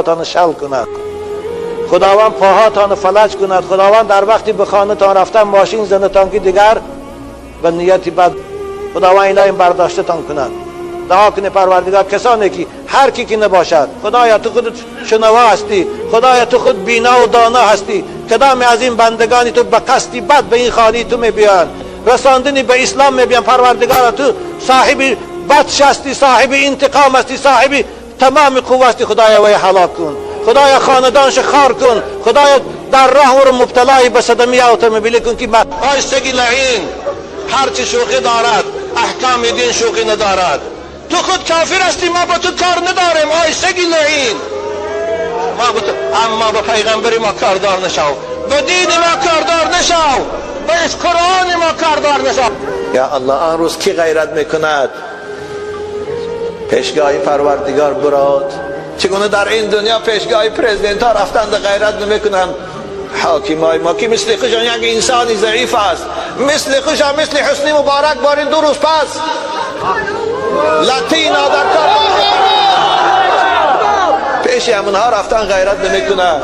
تان شل کند، خداوند پاهاتان فلج کند، خداوند در وقتی به خانه تان رفتن ماشین زنتان که دیگر به نیتی بد خداوند اینا این برداشته تان کند. دعا کنه پروردگار کسانی که هر کی که نباشد، خدایا تو خود شنوا هستی، خدایا تو خود بینا و دانا هستی، کدام از این بندگانی تو به قصدی بد به این خانه تو میبیان، رساندنی به اسلام میبیان، پروردگار تو صاحب بطش هستی، صاحب انتقام هستی، صاحب تمام قوه هستی، خدایا وی هلاک کن، خدایا خاندانش خار کن، خدایا در راه او رو مبتلای به صدمه اتومبیلی کن که آی سگی لعین هرچی شوخی دارد احکام دین شوخی ندارد، تو خود کافر هستی ما با تو کار نداریم، آی سگی لعین ما با تو، اما با پیغمبر ما کاردار نشو، به دین ما کاردار نشو، به قرآن ما کاردار نشو. یا الله آن روز کی غیرت میکند پیشگاه پروردگار براد؟ چگونه در این دنیا پیشگاه پرزیدنت ها رفتند غیرت نمیکنند؟ حاکمای ما که مثل خوشان یک انسانی ضعیف است، مثل خوشان مثل حسنی مبارک بارین دو روز پس لطینا در کار پیش همونها رفتن غیرت نمیکنند،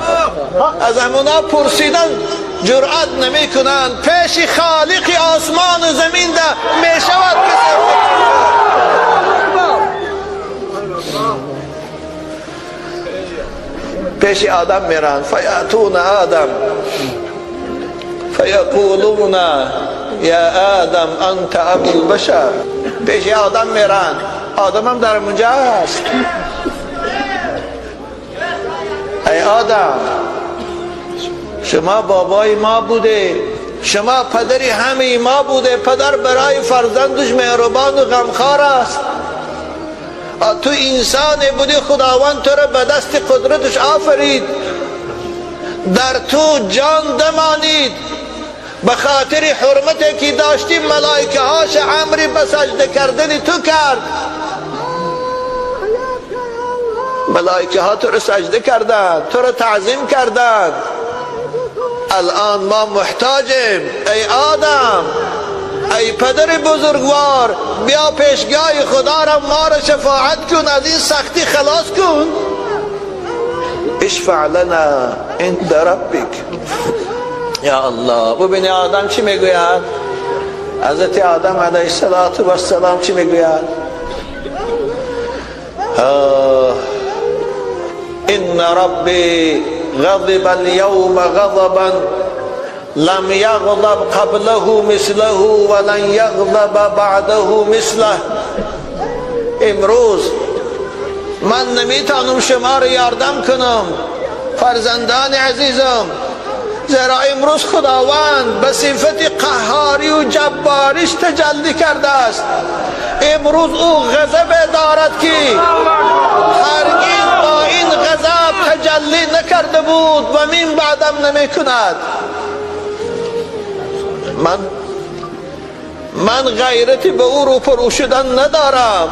از همونها پرسیدن جرأت نمیکنند، پیش خالق آسمان و زمین ده میشود کسی پیش آدم میرن، فیأتون آدم فیقولون یا آدم انت ابو البشر. پیش آدم میرن، آدم هم در اونجا است. ای آدم شما بابای ما بوده، شما پدر همه ما بوده، پدر برای فرزندش مهربان و غمخوار است، تو انسان بودی خداوند تو را به دست قدرتش آفرید، در تو جان دمانید، به خاطر حرمتی که داشتی ملائکه هاش امری به سجده کردن تو کرد، ملائکه ها تو را سجده کردند، تو را تعظیم کردند، الان ما محتاجیم ای آدم، ای پدر بزرگوار بیا پیشگاه خدا را ما را شفاعت کن، از این سختی خلاص کن. اشفع لنا عند ربک. یا الله ببینی آدم چی میگوید؟ حضرت آدم علیه السلام چی میگوید؟ ان ربی غضب اليوم غضبا لم یغضب قبله مثله ولن یغضب بعده مثله. امروز من نمیتونم شما را یاردم کنم فرزندان عزیزم، زیرا امروز خداوند به صفت قهاری و جباریش تجلی کرده است. امروز او غضب دارد که هرگز با این غضب تجلی نکرده بود و من بعدم نمی کند. من غیرتی به او روپرو شدن ندارم.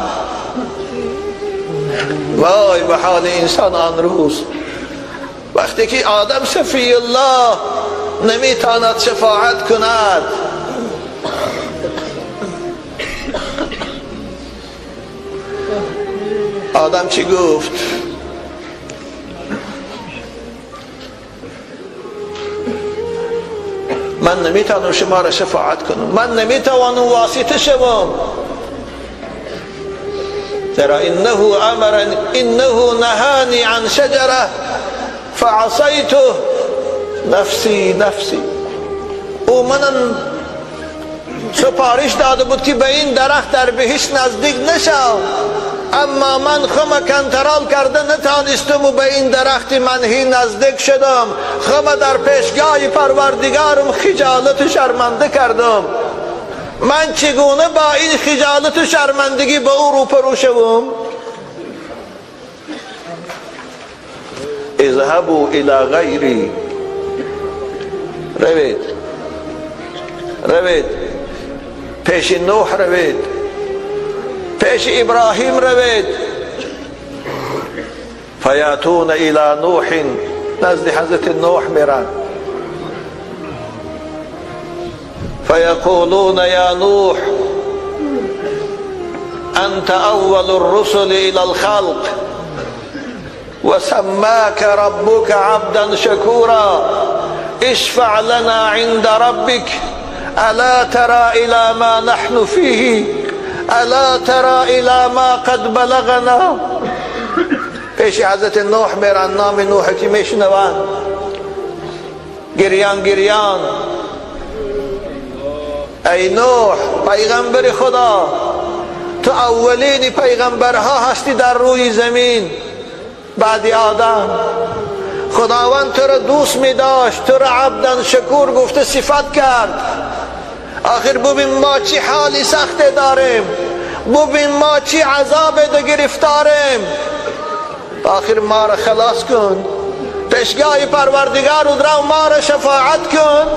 وای به حال انسان آن روز وقتی که آدم شفیع الله نمیتواند شفاعت کند. آدم چی گفت؟ من نمیتوانم شما را شفاعت کنم، من نمیتوانم واسطه شوم، زیرا انه امرنی انه نهانی عن شجره فعصیته نفسی نفسی. او منم سپارش داده بود که به این درخت در بهشت نزدیک نشو، اما من خم کنترل کرده نتانستم و به این درخت منهی نزدیک شدم، خم در پیشگاه پروردگارم خجالت و شرمنده کردم. من چگونه با این خجالت و شرمندگی به او روپرو شوم؟ اذهبوا الى غیری، روید روید پیش نوح روید، پیش ابراهیم روید. فیاتون الى نوح، نزد حضرت نوح میرن. فیقولون یا نوح انت اول الرسل الى الخلق، و سماك ربك عبدا شكورا، اشفع لنا عند ربك، الا ترى الى ما نحن فيه، الا ترى الى ما قد بلغنا. پیش حضرت نوح میرن، نام نوح که میشنوند، گریان گریان، ای نوح پیغمبر خدا، تو اولین پیغمبرها هستی در روی زمین بعد آدم. خداوند تو را دوست می داشت، تو را عبدا شکور گفته صفت کرد. آخر ببین ما چی حالی سخت داریم، ببین ما چی عذاب گرفتاریم، آخر ما را خلاص کن، پیشگاه پروردگار و ما را شفاعت کن.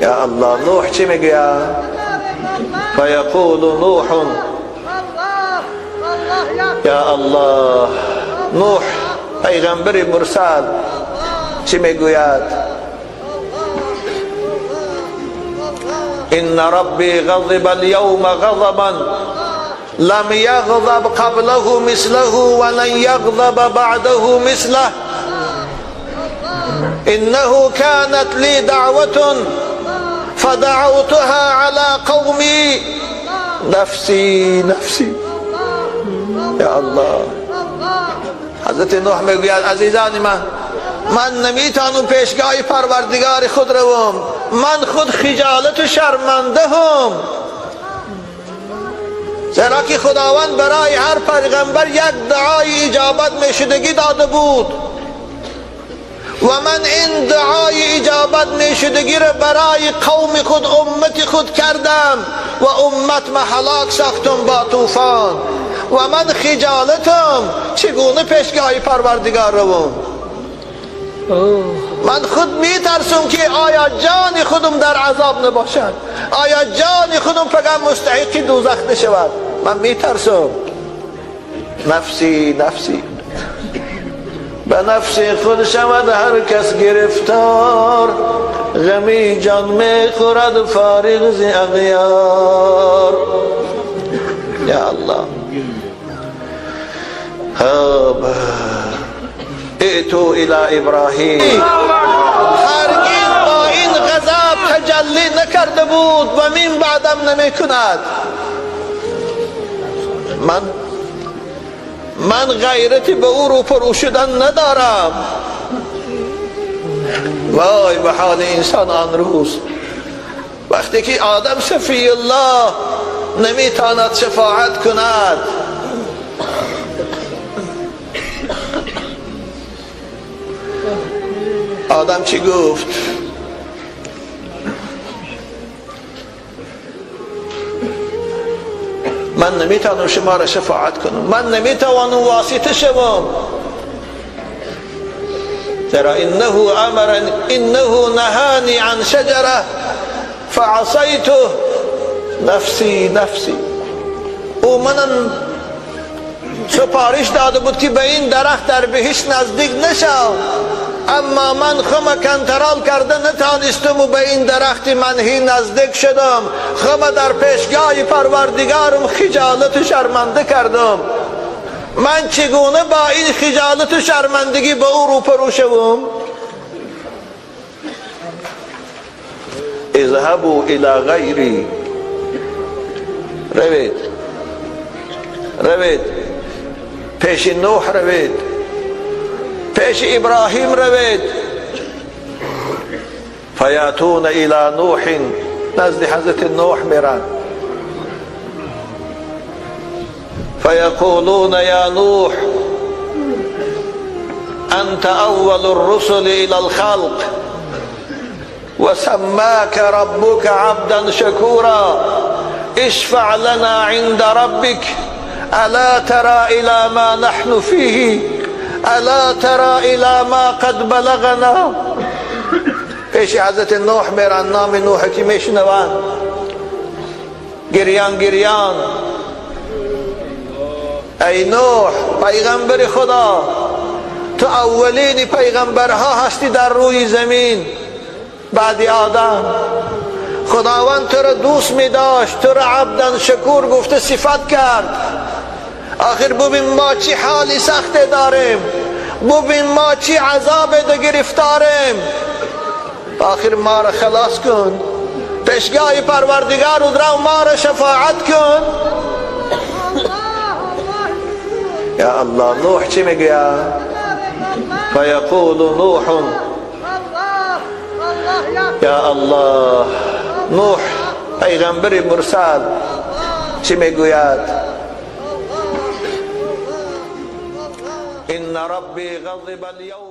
یا الله، نوح چی میگه؟ فیقول نوح، یا الله، نوح پیغمبر مرسل چی میگوید؟ ان ربی غضب اليوم غضبا لم يغضب قبله مثله ولن يغضب بعده مثله، انه كانت لي دعوة فدعوتها على قومي، نفسي نفسي. یا الله، حضرت نوح میگوید عزیزان من، من نمیتونم پیشگاه پروردگار خود روم، من خود خجالت و شرمنده هم، زیرا که خداوند برای هر پیغمبر یک دعای اجابت میشدگی داده بود و من این دعای اجابت میشدگی را برای قوم خود، امت خود کردم و امت ما هلاک ساختم با طوفان و من خجالتم، چگونه پیشگاه پروردگار روم؟ من خود میترسم که آیا جان خودم در عذاب نباشد، آیا جان خودم فقط مستحق دوزخ نشود. من میترسم. نفسی نفسی، به نفس خود شود هر کس گرفتار، غمی جان میخورد فارغ ز اغیار. یا الله، خب ائتوا الى ابراهیم. هرگز با این غضب تجلی نکرده بود و من بعدم نمی کند. من غیرتی به او روپرو شدن ندارم. وای به حال انسان آن روز، وقتی که آدم شفیع الله نمیتواند شفاعت کند. آدم چی گفت؟ من نمیتوانم شما را شفاعت کنم، من نمیتوانم واسطه شوم، زیرا انه امرنی، انه نهانی عن شجره فعصیته، نفسی نفسی. او منم سفارش داده بود که به این درخت در بهشت نزدیک نشو، اما من خم کنترل کرده نتانستم و به این درخت منهی نزدیک شدم، خم در پیشگاه پروردگارم خجالت و شرمنده کردم. من چگونه با این خجالت و شرمندگی به او روپرو شوم؟ اذهبوا الى غیری، روید روید پیش نوح روید، پیش ابراهیم روید. فیاتون الى نوح، نزد حضرت نوح میرن. فیقولون یا نوح انت اول الرسل الى الخلق وسماك ربك عبدا شكورا، اشفع لنا عند ربك، الا ترى الى ما نحن فيه، الا ترى الى ما قد بلغنا. پیش حضرت نوح میرن، نام نوح که میشنوند، گریان گریان، ای نوح پیغمبر خدا، تو اولین پیغمبرها هستی در روی زمین بعد آدم. خداوند تو را دوست می داشت، تو را عبدا شکور گفته صفت کرد. آخر ببین ما چی حالی سخت داریم، ببین ما چی عذاب گرفتاریم، آخر ما را خلاص کن، پیشگاه پروردگار و ما را شفاعت کن. یا الله، نوح چی میگه؟ فیقول نوح، یا الله، نوح پیغمبر مرسل چی میگوید؟ ان ربی غضب اليوم.